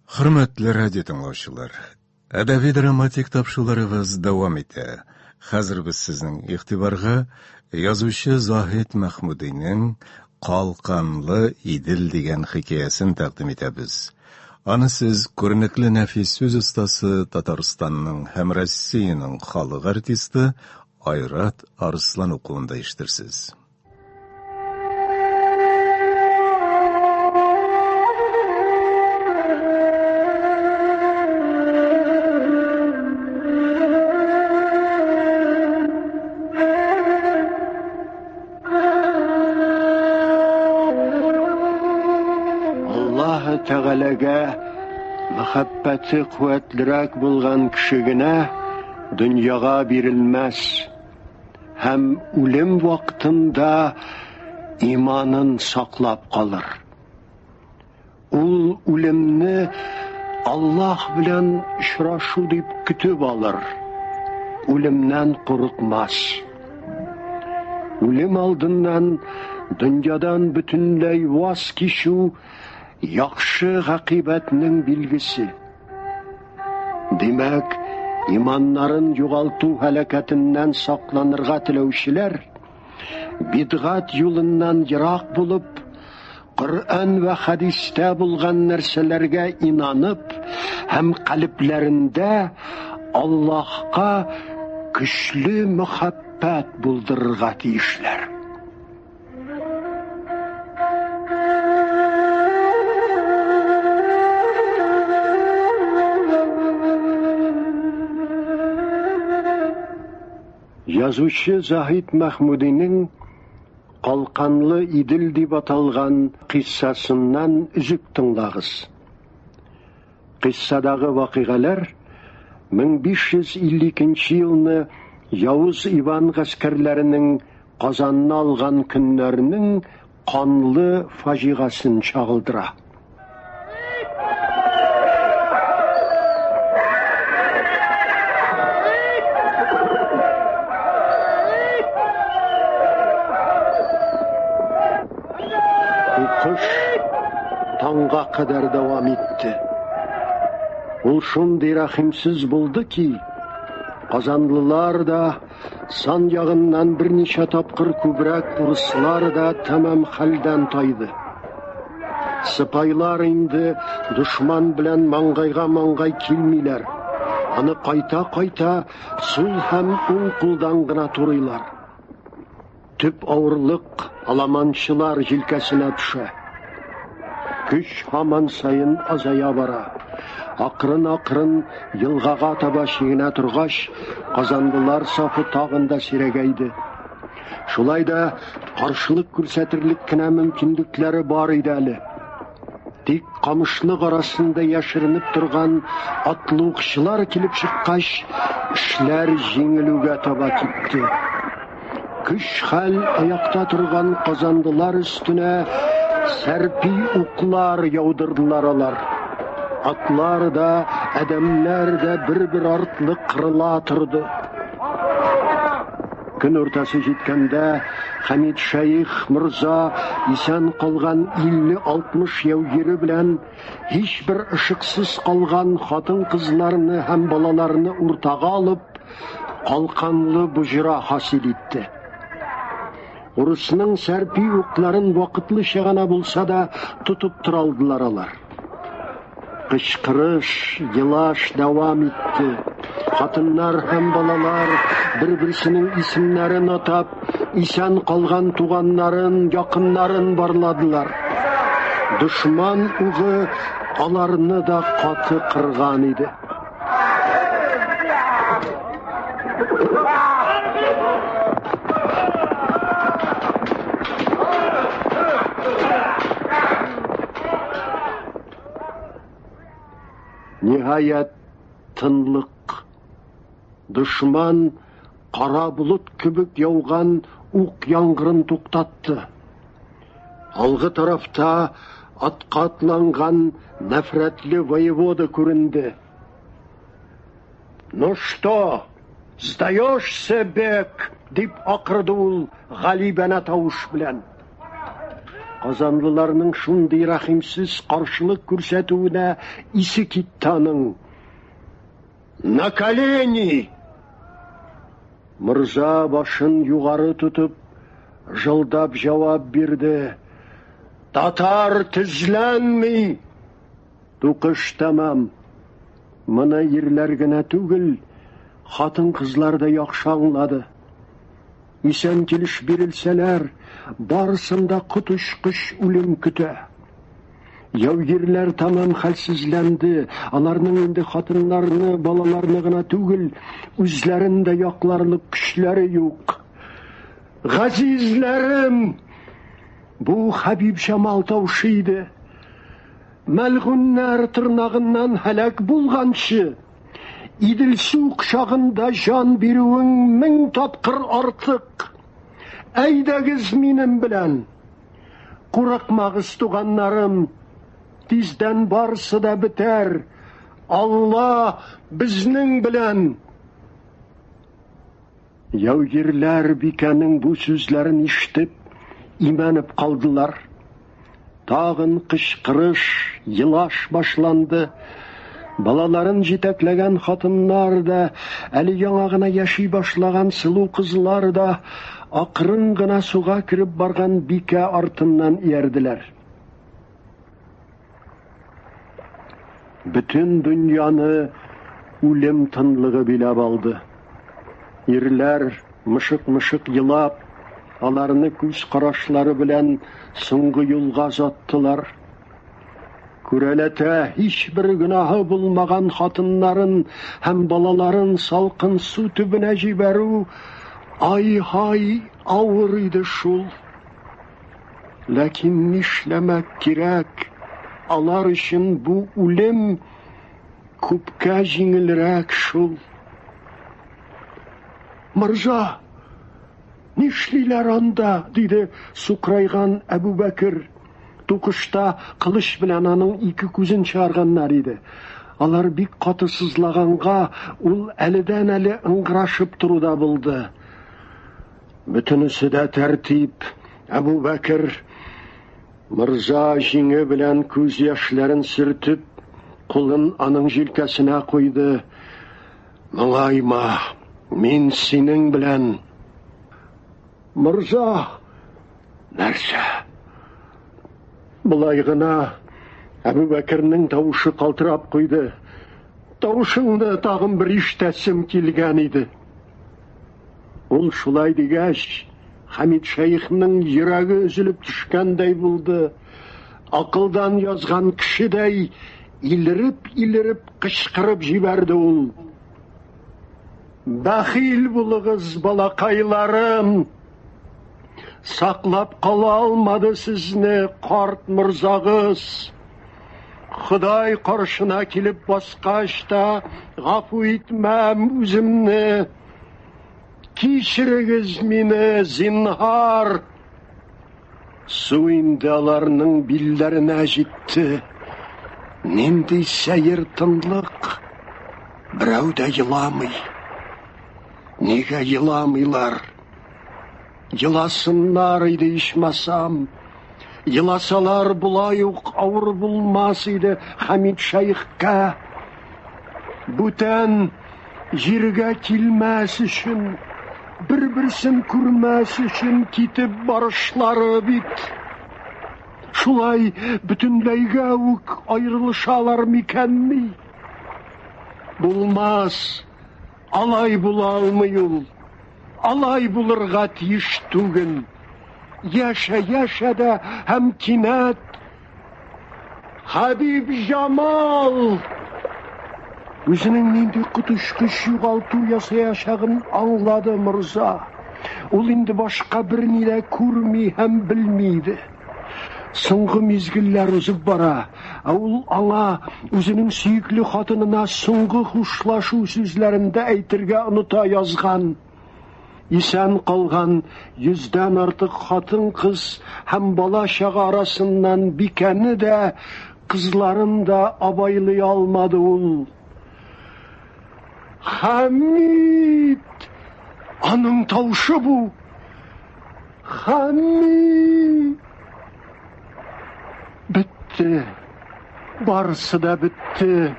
Хөрмәтле радио тыңлаучылар, әдәби драматик тапшыруларыбыз дәвам итә. Хәзер без сезнең игътибарга язучы Заһид Мәхмүдинең Калканлы Идел дигән хикәясен тәкъдим итәбез. Аны сез күренекле нәфис сүз остасы, Татарстанның һәм Россиянең халык артисты Айрат Арслан укуында ишетерсез. Аллаһы Тәгаләгә мәхәббәте куәтлерәк булган кеше генә дөньяга бирелмәс. Һәм үлем вакытында иманын саклап калыр. Ул үлемне Аллаһ белән очрашу дип көтеп алыр. Үлемнән курыкмас. Үлем алдыннан дөньядан бөтенләй ваз кичү яхшы гакыйбәтнең билгесе. Димәк, иманнарын югалту һәлакәтеннән сакланырга теләүчеләр бидгать юлыннан ерак булып, Коръән вә хәдистә булган нәрсәләргә инанып һәм калебләрендә Аллаһка көчле мөхәббәт булдырырга тиешләр. Язучы Заһид Мәхмүдинең Калканлы Идел дип аталган кыйссасыннан өзек тыңлагыз. Кыйссадагы вакыйгалар 1552 елны Явыз Иван гаскәрләренең Казанны алган көннәрнең канлы фаҗигасын чагылдыра. Укыш таңга кадәр дәвам итте. Ул шундый рәхимсез булды ки, казанлылар да, сан ягыннан берничә тапкыр күбрәк урыслар да тәмам хәлдән тайды. Сыпайлар инде дошман белән маңгайга маңгай килмиләр. Аны кайта-кайта сул һәм уң кулдан гына турыйлар. Төп авырлык аламанчылар җилкәсенә төшә. Көч һаман саен азая бара. Акрын-акрын елгага таба чигенә торгач, казанлылар сафы тагын да сирәгәйде. Шулай да каршылык күрсәтерлек кенә мөмкинлекләре бар иде әле. Тик камышлык арасында яшеренеп торган атлы укчылар килеп чыккач, эшләр җиңелүгә таба китте. Көч-хәл аякта торган казандылар өстенә сәрпи уклар яудырдылар алар. Атлар да, адәмнәр дә бер-бер артлы кырыла торды. Көн уртасы җиткәндә Хәмид шәех морза исән калган 50-60 яугире белән һичбер ышыксыз калган хатын-кызларны һәм балаларны уртага алып, калканлы боҗра хасил итте. Урысның сәрпи укларын вакытлыча гына булса да тотып тора алдылар алар. Кычкырыш, елаш дәвам итте. Хатыннар һәм балалар бер-берсенең исемнәрен атап, исән калган туганнарын, якыннарын барладылар. Дошман угы аларны да каты кырган иде. Ниһаять, тынлык. Дошман кара болыт кебек яуган ук яңгырын туктатты. Алгы тарафта атка атланган нәфрәтле воевода күренде. Ну что, сдаешься, бек? дип акырды ул галибәнә тавыш белән. Казанлыларның шундый рәхимсез каршылык күрсәтүенә исе китте аның. На колени! Морза башын югары тотып, жылдап җавап бирде. Татар тезләнми! Тукыш тәмам. Моны ирләр генә түгел, хатын-кызлар да яхшы аңлады. Исән килеш бирелсәләр, барысын да коточкыч үлем көтә. Яугирләр тәмам хәлсезләнде. Аларның инде хатыннарны, балаларны гына түгел, үзләрен дә якларлык көчләре юк. Газизләрем! Бу Хәбиб Җамал тавышы иде. Мәлгуннәр тырнагыннан һәлак булганчы, Иделсу кочагында җан бирүең мең тапкыр артык. Әйдәгез минем белән. Курыкмагыз, туганнарым, тиздән барысы да бетәр. Алла безнең белән. Яугирләр бикәнең бу сүзләрен ишетеп, имәнеп калдылар. Тагын кычкырыш, елаш башланды. Балаларын җитәкләгән хатыннар да, әле яңа гына яши башлаган сылу кызлар да акрын гына суга кереп барган бикә артыннан иярделәр. Бөтен дөньяны үлем тынлыгы биләп алды. Ирләр мышык-мышык елап, аларны күз карашлары белән соңгы юлга озаттылар. Күрәләтә һичбер гөнаһы булмаган хатыннарын һәм балаларын салкын су төбенә җибәрү ай-һай авыр иде шул. Ләкин нишләмәк кирәк, алар өчен бу үлем күпкә җиңелрәк шул. Морза, нишлиләр анда? диде сукрайган Әбүбәкер. Тукышта кылыч белән аның ике күзен чыгарганнар иде. Алар бик каты сызлаганга, ул әледән-әле ыңгырашып торуда булды. Бөтенесе дә тәртип, Әбүбәкер. Морза җиңе белән күз яшьләрен сөртеп, кулын аның җилкәсенә куйды. Моңайма, мин синең белән. Морза, нәрсә? Болай гына Әбүбәкернең тавышы калтырап куйды. Тавышыңны тагын бер ишетәсем килгән иде. Ул шулай дигәч, Хәмид шәехнең йөрәге өзелеп төшкәндәй булды. Акылдан язган кешедәй илереп-илереп кычкырып җибәрде ул. Бәхил булыгыз, балакайларым! Саклап кала алмады сезне карт морзагыз. Ходай каршына килеп баскач та гафу итмәм үземне. Кичерегез мине, зинһар. Су инде аларның билләренә җитте. Нинди сәер тынлык. Берәү дә еламый. Нигә еламыйлар? Еласыннар иде ичмасам. Еласалар болай ук авыр булмас иде Хәмид шәехкә. Бүтән җиргә килмәс өчен, бер-берсен күрмәс өчен китеп барышлары бит. Шулай бөтенләйгә үк аерылышалар микәнни? Булмас, алай була алмый ул. Алай булырга тиеш түгел. Яшә, яшә дә һәм кинәт Хәбиб Җамал үзенең нинди коточкыч югалту ясаячагын аңлады морза. Ул инде башка берни дә күрми һәм белми иде. Соңгы мизгелләр узып бара, ә ул аңа үзенең сөекле хатынына соңгы хушлашу сүзләрен дә әйтергә оныта язган. Исән калган йөздән артык хатын-кыз һәм бала-чага арасыннан бикәне дә, кызларын да абайлый алмады ул. Хәмит! Аның тавышы бу! Хәмит! Бетте. Барысы да бетте.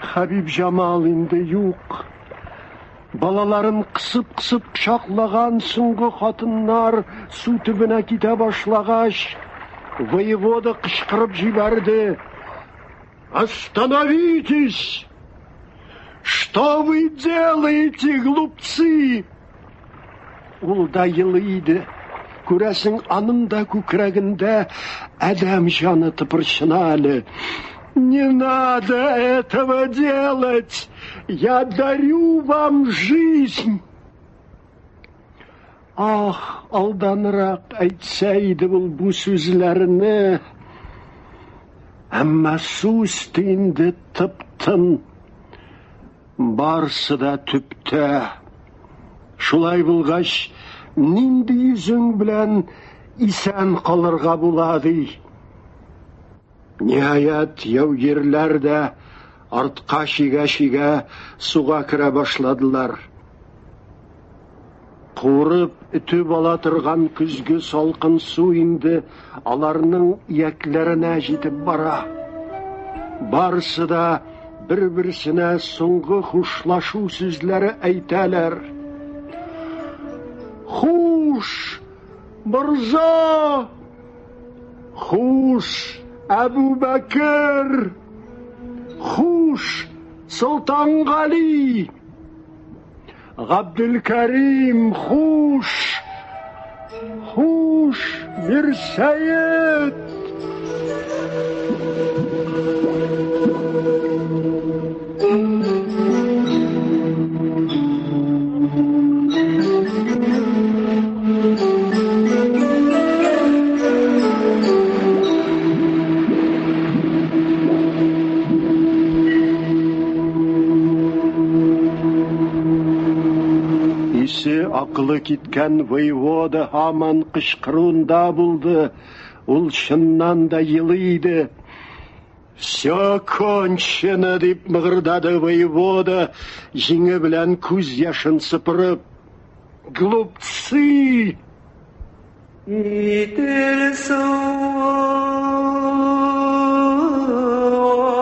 Хәбибҗамал инде юк. Балаларын кысып-кысып кочаклаган соңгы хатыннар су төбенә китә башлагач, воевода кычкырып җибәрде. Остановитесь! Что вы делаете, глупцы? Ул да елый иде. Күрәсең, аның да күкрәгендә адәм җаны тыпырчына әле. Не надо этого делать! Я дарю вам жизнь! Ах, алданрак әйтсә иде ул бу сүзләрне. Әмма су өсте инде тып-тын. Барсы да төптә. Шулай булгач, нинди йөзең белән исән калырга була, ди? Ниһаять, яугирләр дә артка чигә-чигә суга керә башладылар. Куырып, өтеп ала торган көзге салкын су инде аларның иякләренә җитеп бара. Барысы да бер-берсенә соңгы хушлашу сүзләре әйтәләр. Хуш, морза! Хуш, Әбүбәкер! Хуш, Солтангали! Габделкәрим, хуш! Хуш, Мирсәет! Исе акылы киткән воевода һаман кычкыруында булды. Ул чыннан да елый иде. Все кончено, дип мыгырдады воевода, җиңе белән күз яшен сыпырып. Глупцы! Идел суы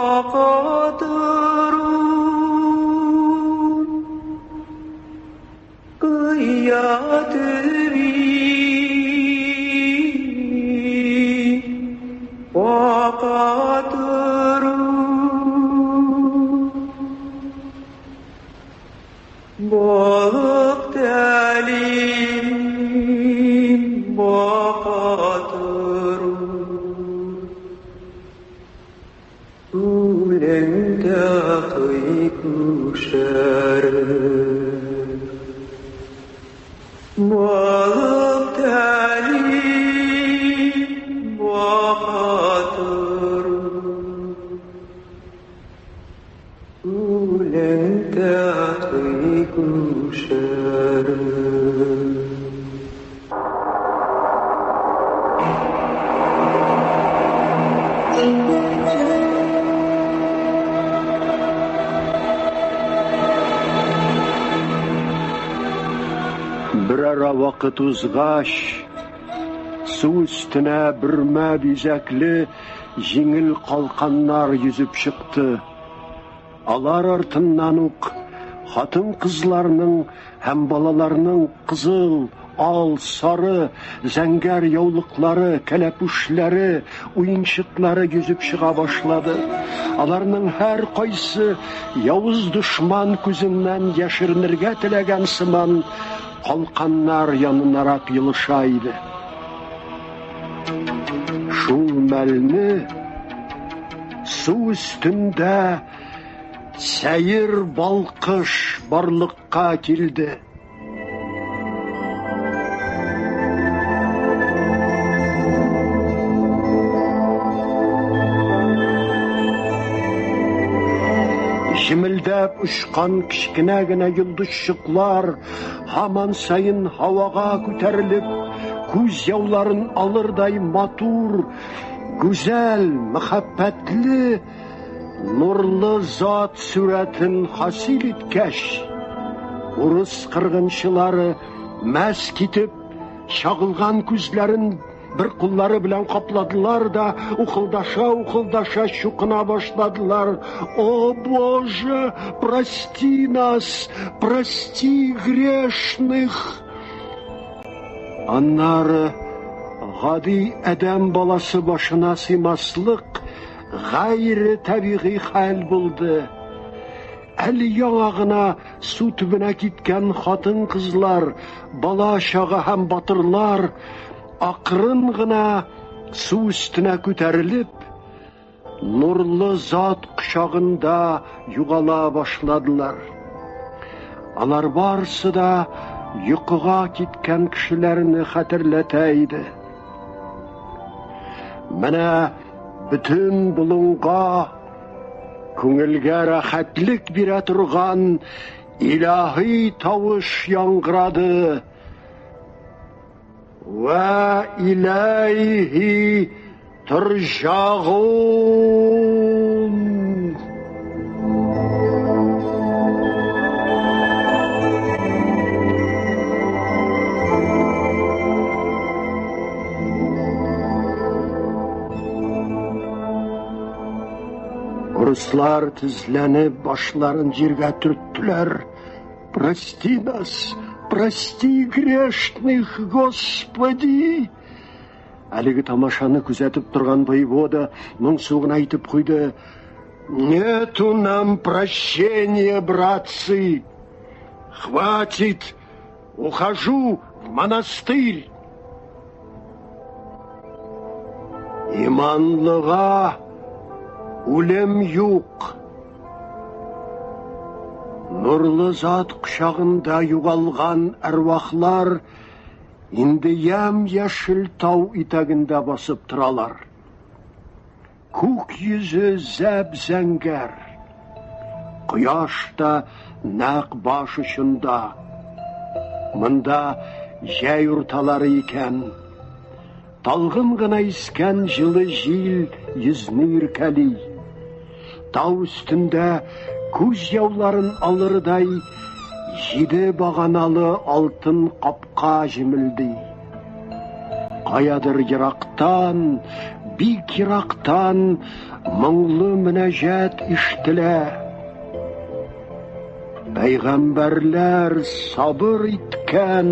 ага тору, Кыя төби ага тору. Балык тәлим бака тору. Үләндә кыйкүшәре. Балык тәлим бака тору. Үләндә кыйкүшәре. Берара вакыт узгач, су өстенә бөрмә бизәкле җиңел калканнар йөзеп чыкты. Алар артыннан ук хатын-кызларның һәм балаларның кызыл, ал, сары, зәңгәр яулыклары, кәләпүшләре, уенчыклары йөзеп чыга башлады. Аларның һәркайсы явыз дошман күзеннән яшеренергә теләгән сыман калканнар янынарак елыша иде. Шул мәлне су өстендә сәер балкыш барлыкка килде. Җемелдәп очкан кечкенә генә йолдызчыклар һаман саен һавага күтәрелеп, күз яуларын алырдай матур, гүзәл, мәхәббәтле, нурлы зат сурәтен хасил иткәч, урыс кыргынчылары мәс китеп, чагылган күзләрен бер куллары белән капладылар да, ухылдаша-ухылдаша чукына башладылар. О, Боже, прости нас, прости грешных! Аннары гади адәм баласы башына сыймаслык гайре табигый хәл булды. Әле яңа гына су төбенә киткән хатын-кызлар, бала-чага һәм батырлар акрын гына су өстенә күтәрелеп, нурлы зат кочагында югала башладылар. Алар барысы да йокыга киткән кешеләрне хәтерләтә иде. Менә бөтен болынга күңелгә рәхәтлек бирә торган илаһи тавыш яңгырады. Вә иләйһи торҗагун. Урыслар тезләнеп башларын җиргә төрттеләр. Прости нас, прости грешных, Господи! Әлеге тамашаны күзәтеп торган воевода моңсу гына әйтеп куйды. Нету нам прощения, братцы! Хватит! Ухожу в монастырь! Иманлыга үлем юк. Нурлы зат кочагында югалган әрвахлар инде ямь-яшел тау итәгендә басып торалар. Күк йөзе зәп-зәңгәр. Кояш та нәкъ баш очында. Монда җәй урталары икән. Талгын гына искән җылы җил йөзне иркәли. Тау өстендә күз яуларын алырдай җиде баганалы алтын капка җемелди. Каядыр ерактан, бик ерактан моңлы мөнәҗәт ишетелә. Пәйгамбәрләр сабыр иткән,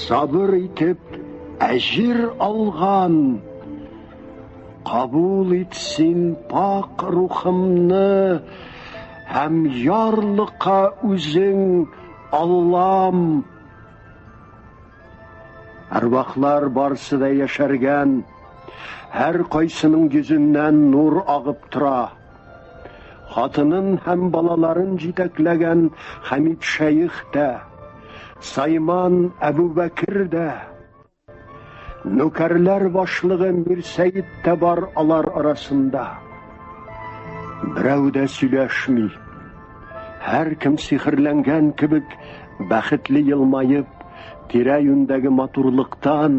сабыр итеп әҗир алган. Кабул ит син пак рухымны һәм ярлыка үзең, Аллам. Әрвахлар барсы да яшәргән, һәр кайсының йөзеннән нур агып тора. Хатынын һәм балаларын җитәкләгән Хәмид шәех тә, Сайман Әбүбәкер дә, Нүкәрләр башлыгы Мирсәет тә бар алар арасында. Берәү дә сөйләшми. Һәркем сихерләнгән кебек бәхетле елмаеп, тирә-юньдәге матурлыктан,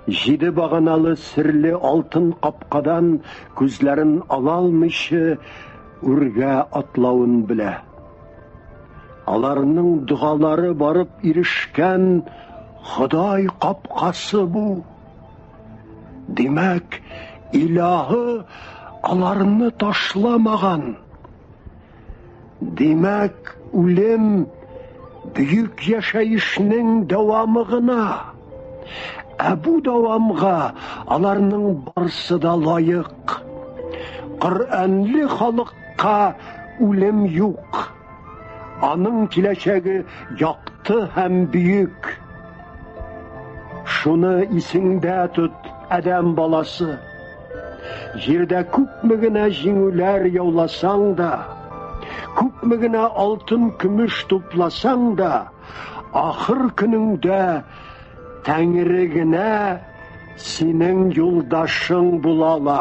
җиде баганалы серле алтын капкадан күзләрен ала алмыйча үргә атлавын белә. Аларның догалары барып ирешкән Ходай капкасы бу. Димәк, илаһы аларны ташламаган. Димәк, үлем бөек яшәешнең дәвамы гына. Ә бу дәвамга аларның барсы да лаек. Коръәнле халыкка үлем юк. Аның киләчәге якты һәм бөек. Шуны исеңдә тот, адәм баласы. Җирдә күпме генә җиңүләр яуласаң да, күпме генә алтын көмеш тупласаң да, ахыр көнеңдә Тәңре генә синең юлдашың була ала.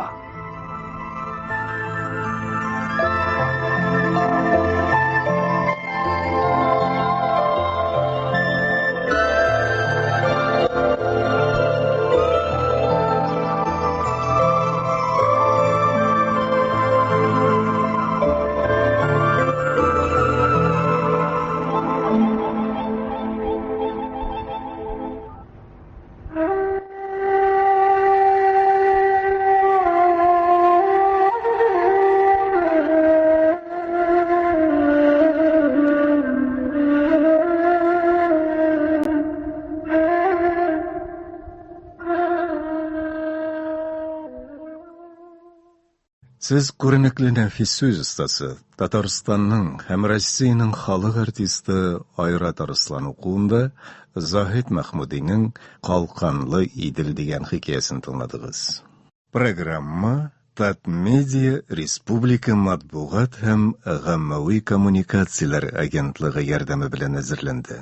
Сез күренекле нәфис сүз остасы, Татарстанның һәм Россиянең халык артисты Айрат Арыслан укуында Заһид Мәхмүдинең Калканлы Идел дигән хикәясен тыңладыгыз. Программа Татмедиа республика матбугат һәм гаммәви коммуникацияләр агентлыгы ярдәме белән әзерләнде.